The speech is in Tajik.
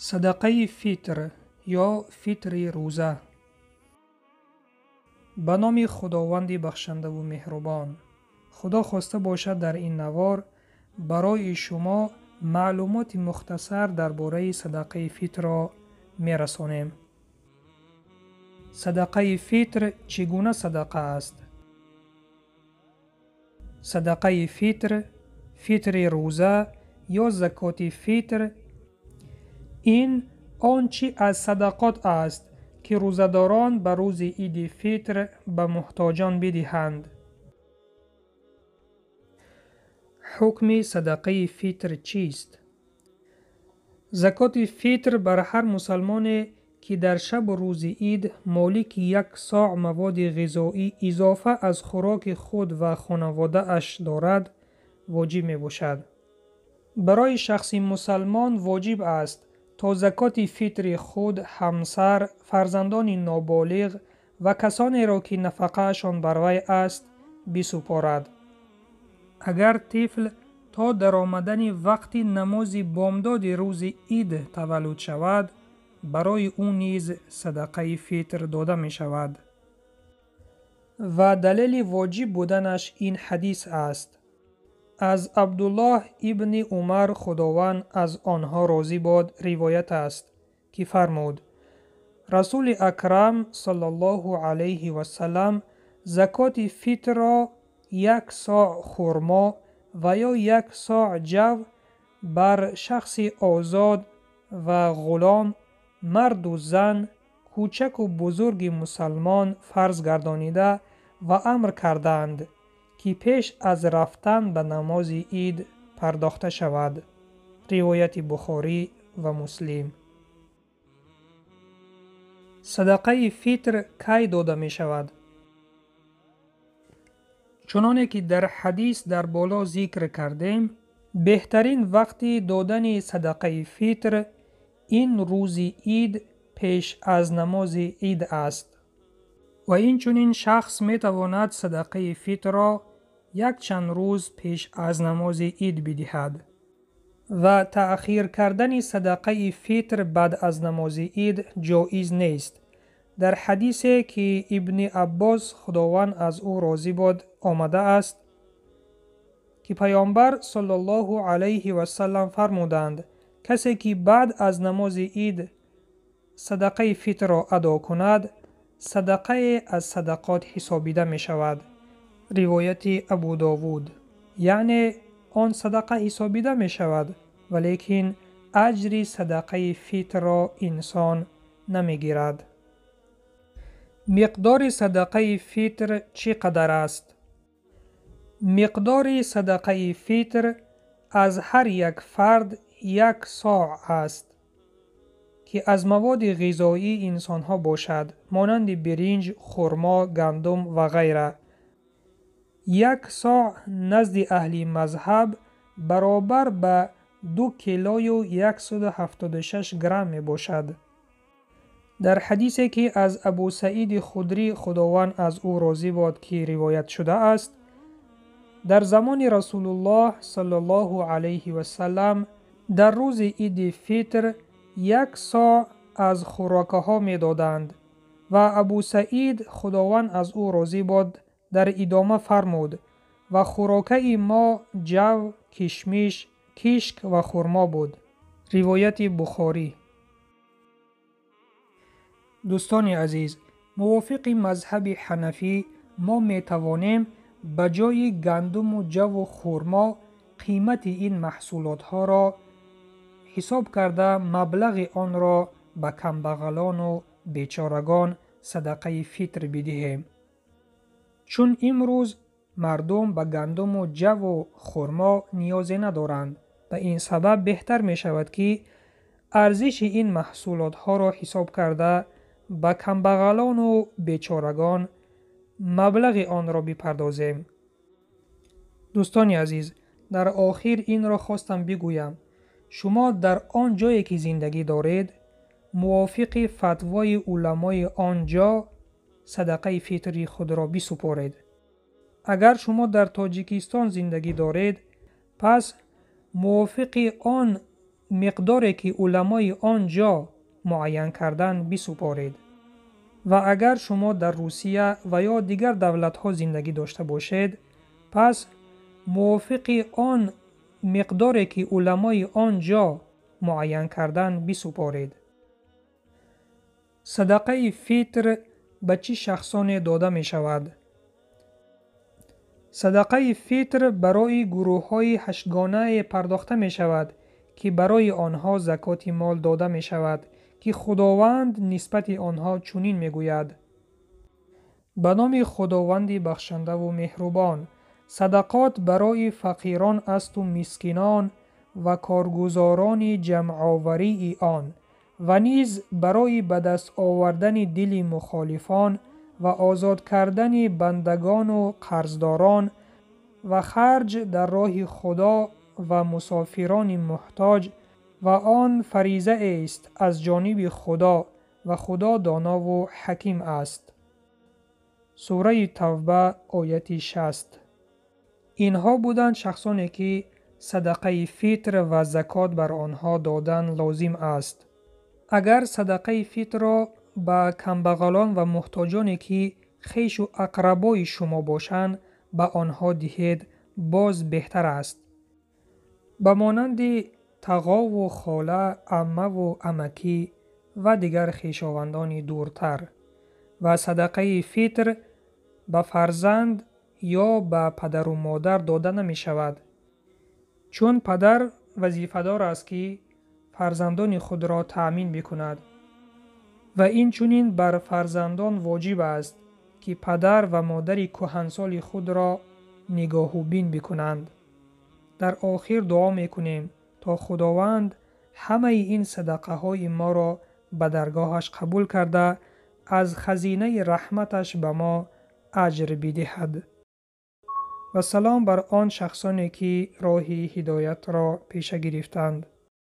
Садақаи фитр ё фитри рӯза. Ба номи Худованди бахшандаву меҳрубон. Худо хоста бошад, дар ин навор барои шумо маълумоти мухтасар дар бораи садақаи фитрро мерасонем. Садақаи фитр чӣ гуна садақа аст? Садақаи фитр, фитри рӯза ё закоти фитр ин он чӣ аз садақот аст, ки рӯзадорон ба рӯзи иди фитр ба муҳтоҷон бидиҳанд. Ҳукми садақаи фитр чист? Закоти фитр бар ҳар мусалмоне, ки дар шабу рӯзи ид молики як соъ маводи ғизоӣ изофа аз хӯроки худ ва хонаводааш дорад, воҷиб мебошад. Барои шахси мусалмон воҷиб аст, то закоти фитри худ, ҳамсар, фарзандони ноболиғ ва касонеро, ки нафақаашон бар вай аст, бисупорад. Агар тифл то даромадани вақти намози бомдоди рӯзи ид таваллуд шавад, барои ӯ низ садақаи фитр дода мешавад. Ва далели воҷиб буданаш ин ҳадис аст. Аз Абдуллоҳ ибни Умар, Худованд аз онҳо розӣ бод, ривоят аст, ки фармуд: Расули Акрам саллаллоҳу алайҳи васаллам закоти фитрро як соъ хурмо ва ё як соъ ҷав бар шахси озод ва ғулом, марду зан, кӯчаку бузурги мусалмон фарз гардонида ва амр кардаанд, ки пеш аз рафтан ба намози ид пардохта шавад. Ривояти Бухорӣ ва Муслим. Садақаи фитр кай дода мешавад? Чуноне ки дар ҳадис дар боло зикр кардем, беҳтарин вақти додани садақаи фитр ин рӯзи ид пеш аз намози ид аст. Ва инчунин шахс метавонад садақаи фитрро якчанд рӯз пеш аз намози ид бидиҳад. Ва таъхир кардани садақаи фитр баъд аз намози ид ҷоиз нест. Дар ҳадисе, ки Ибни Аббос, Худованд аз ӯ розӣ бод, омада аст, ки Паёмбар саллаллоҳу алайҳи васаллам фармуданд: касе ки баъд аз намози ид садақаи фитрро адо кунад, садақае аз садақот ҳисобида мешавад. Ривояти Абу Довуд. Яъне он садақа ҳисобида мешавад, валекин аҷри садақаи фитрро инсон намегирад. Миқдори садақаи фитр чӣ қадар аст? Миқдори садақаи фитр аз ҳар як фард як соъ аст, ки аз маводи ғизоии инсонҳо бошад, монанди биринҷ, хурмо, гандум ва ғайра. Як соъ назди аҳли мазҳаб баробар ба ду килою 176 грамм мебошад. Дар ҳадисе, ки аз Абу Саиди Худрӣ, Худованд аз ӯ розӣ бод, ки ривоят шудааст, дар замони Расулуллоҳ саллаллоҳу алайҳи васаллам дар рӯзи иди фитр як соъ аз хӯрокаҳо медоданд ва Абу Саид, Худованд аз ӯ розӣ бод, дар идома фармуд: ва хӯрокаи мо ҷав, кишмиш, кишк ва хурмо буд. Ривояти Бухорӣ. Дӯстони азиз, мувофиқи мазҳаби ҳанафӣ мо метавонем ба ҷои гандуму ҷаву хурмо қимати ин маҳсулотҳоро ҳисоб карда, маблағи онро ба камбағалону бечорагон садақаи фитр бидиҳем. Чун имрӯз мардум ба гандуму ҷаву хурмо ниёзе надоранд. Ба ин сабаб беҳтар мешавад, ки арзиши ин маҳсулотҳоро ҳисоб карда, ба камбағалону бечорагон маблағи онро бипардозем. Дӯстони азиз, дар охир инро хостам бигӯям: шумо дар он ҷое ки зиндагӣ доред, мувофиқи фатвои уламои он ҷо садақаи фитри худро бисупоред. Агар шумо дар Тоҷикистон зиндагӣ доред, пас мувофиқи он миқдоре ки уламои он ҷо муайян карданд бисупоред. Ва агар шумо дар Русия ва ё дигар давлатҳо зиндагӣ дошта бошед, пас мувофиқи он миқдоре ки уламои он ҷо муайян карданд бисупоред. Садақаи фитр ба чӣ шахсоне дода мешавад? Садақаи фитр барои гурӯҳҳои ҳаштгонае пардохта мешавад, ки барои онҳо закоти мол дода мешавад, ки Худованд нисбати онҳо чунин мегӯяд: ба номи Худованди бахшандаву меҳрубон, садақот барои фақирон асту мискинон ва коргузорони ҷамъоварии он, ва низ барои ба даст овардани дили мухолифон ва озод кардани бандагону қарздорон ва харҷ дар роҳи Худо ва мусофирони муҳтоҷ, ва он фаризаест аз ҷониби Худо, ва Худо донову ҳаким аст. Сураи Тавба, ояти 60. Инҳо буданд шахсоне ки садақаи фитр ва закот бар онҳо додан лозим аст. Агар садақаи фитрро ба камбағалон ва муҳтоҷоне ки хешу ақрабои шумо бошанд ба онҳо диҳед, боз беҳтар аст. Ба монанди тағову хола, аммаву амакӣ ва дигар хешовандони дуртар. Ва садақаи фитр ба фарзанд ё ба падару модар дода намешавад, чун падар вазифадор аст ки фарзандони худро таъмин бикунад, ва инчунин бар фарзандон воҷиб аст ки падар ва модари кӯҳансоли худро нигоҳубин бикунанд. Дар охир дуо мекунем то Худованд ҳамаи ин садақаҳои моро ба даргоҳаш қабул карда, аз хазинаи раҳматаш ба мо аҷр бидиҳад. Ва салом бар он шахсоне ки роҳи ҳидоятро пеша гирифтанд.